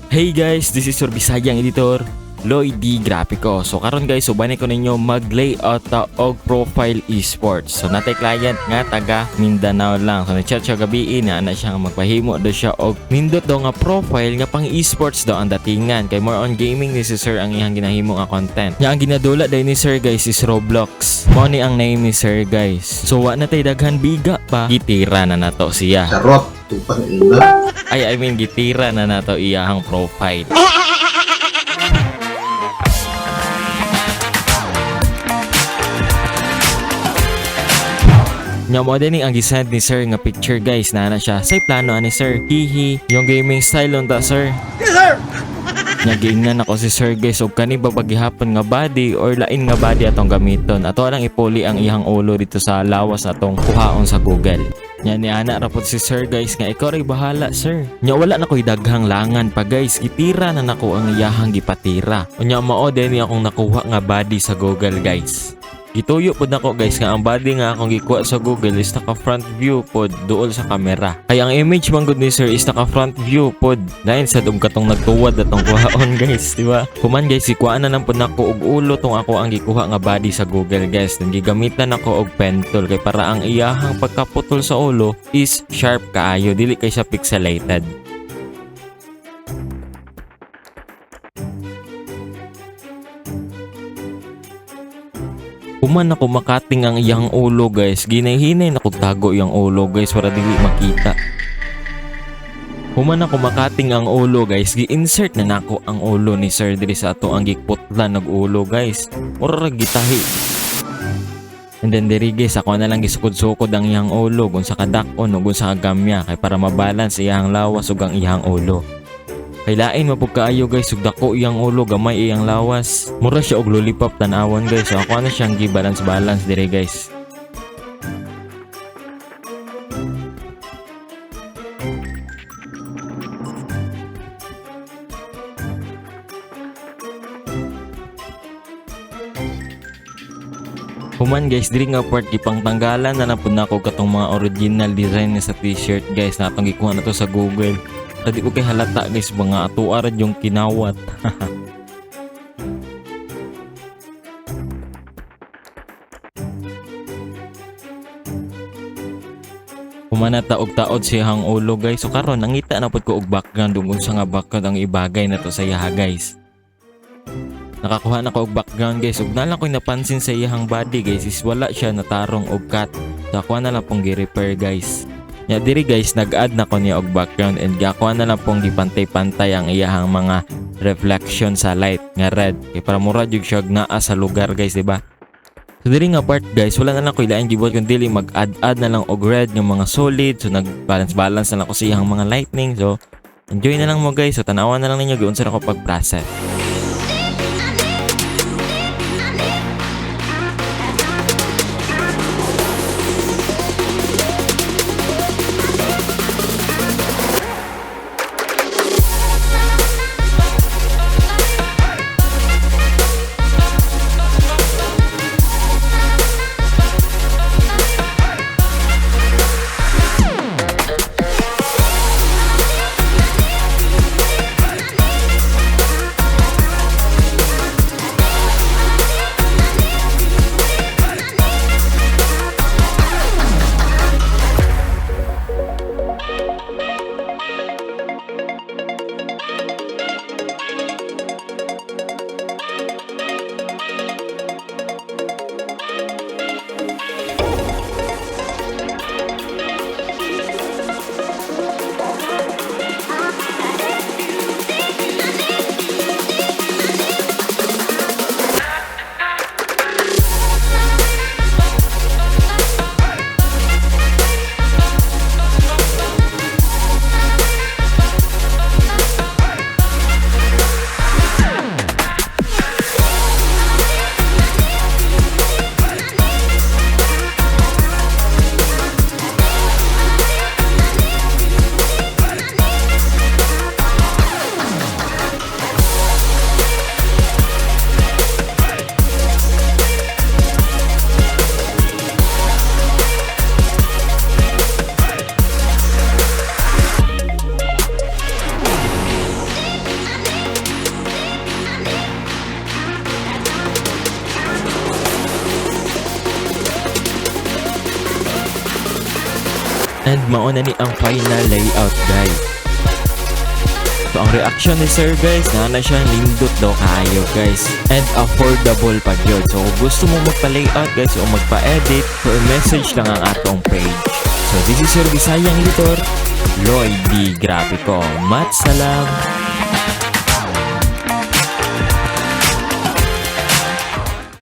Hey guys, this is your Bisayang editor, Lloyd D. Grafico. So karon guys, uban ko ninyo mag-layout ta og profile esports. So natay client nga taga Mindanao lang. So nag-chat siya gabi na ana siya nga magpahimo daw siya og nindot daw nga profile nga pang esports daw ang datingan, kay more on gaming ni si sir ang iyang ginahimo nga content. Nya ang ginadula day ni sir, guys, is Roblox. Mao ni ang name ni sir, guys. So wa na tay daghan biga pa. Gitira na nato siya. Charot, tupang ina. Ay, I mean, gitira na nato iyahang profile. Nya mo din ang gisend ni sir nga picture, guys, na na siya. Say plano ani sir. Hihi, yung gaming style unta, sir. Yes, sir. Nya giingnan ako si sir, guys, og kani ba gihapon nga body or lain nga body atong gamiton. Ato lang ipuli ang iyang ulo dito sa lawas atong kuhaon sa Google. Nya ni ana ra pod si sir, guys, nga ikaw ray bahala, sir. Nya wala na ko'y daghang langan pa, guys. Gitira na nako ang iyahang gipatira. Unya mao din ni akong nakuha nga body sa Google, guys. Gituyo pod nako, guys, nga ang body nga akong gikuha sa Google is naka front view pod duol sa camera. Kay ang image man gud ni sir is naka front view pod. Lain sad og katong nagtuwad atong kuhaon, guys, di ba? Human, guys, gikuha na lang pod nako og ulo tong ako ang gikuha nga body sa Google, guys. Then gigamitan nako og pen tool kay para ang iyahang pagkaputol sa ulo is sharp kaayo, dili kay siya pixelated. Human ako makating ang iyang ulo, guys. Ginahinay na kog tago iyang ulo, guys, para dili makita. Human ako makating ang ulo, guys, gi-insert na nako ang ulo ni sir diri sa ato ang giputlan og ulo, guys. Mura ra gitahi. And then diri, guys, ako na lang gisukod-sukod ang iyang ulo kung sa kadak-on ug sa kagamya kay para mabalance iyang lawas ug ang iyang ulo. Kay lain mapug kaayo, guys, ug dako iyang ulo, gamay iyang lawas. Mura siya og lollipop tan-awon, guys. So ako na siyang gi-balance balance dire, guys. Human, guys, diri nga part gipangtanggalan na lang pud nako katong mga original design nga sa t-shirt, guys, na atong gikuha na to sa Google. Tadi ko kay halata, guys, mga ato ra yung kinawat. Humana taog taod siyang ulo, guys. So karon nangita na pud ko og background ug unsa nga background ang ibagay na to sa iyaha, guys. Nakakuha na ko og background, guys, ug nalang ko'y napansin sa iyahang body, guys, is wala siya natarong og cut. So ako na lang pong gi-repair, guys. Nya diri, guys, nag-add na ko niya og background and gakuha na lang pong gipantay-pantay ang iyahang mga reflection sa light nga red kay para mura jud siya og naa sa lugar, guys, di ba? So diri nga part, guys, wala na lang ko ilaing gibuhat kun dili mag-add-add na lang og red nga mga solid. So nag-balance balance na lang ko sa iyang mga lightning. So enjoy na lang mo, guys. So tanawan na lang ninyo giunsa na ko pag-process. And mao na ni ang final layout, guys. So ang reaction ni sir, guys, na siya nindot daw kaayo, guys. And affordable pa gyud. So kung gusto mo magpa-layout, guys, o magpa-edit, so message lang ang atong page. So this is your Bisayang editor, Lloyd D. Grafico. Mat salam!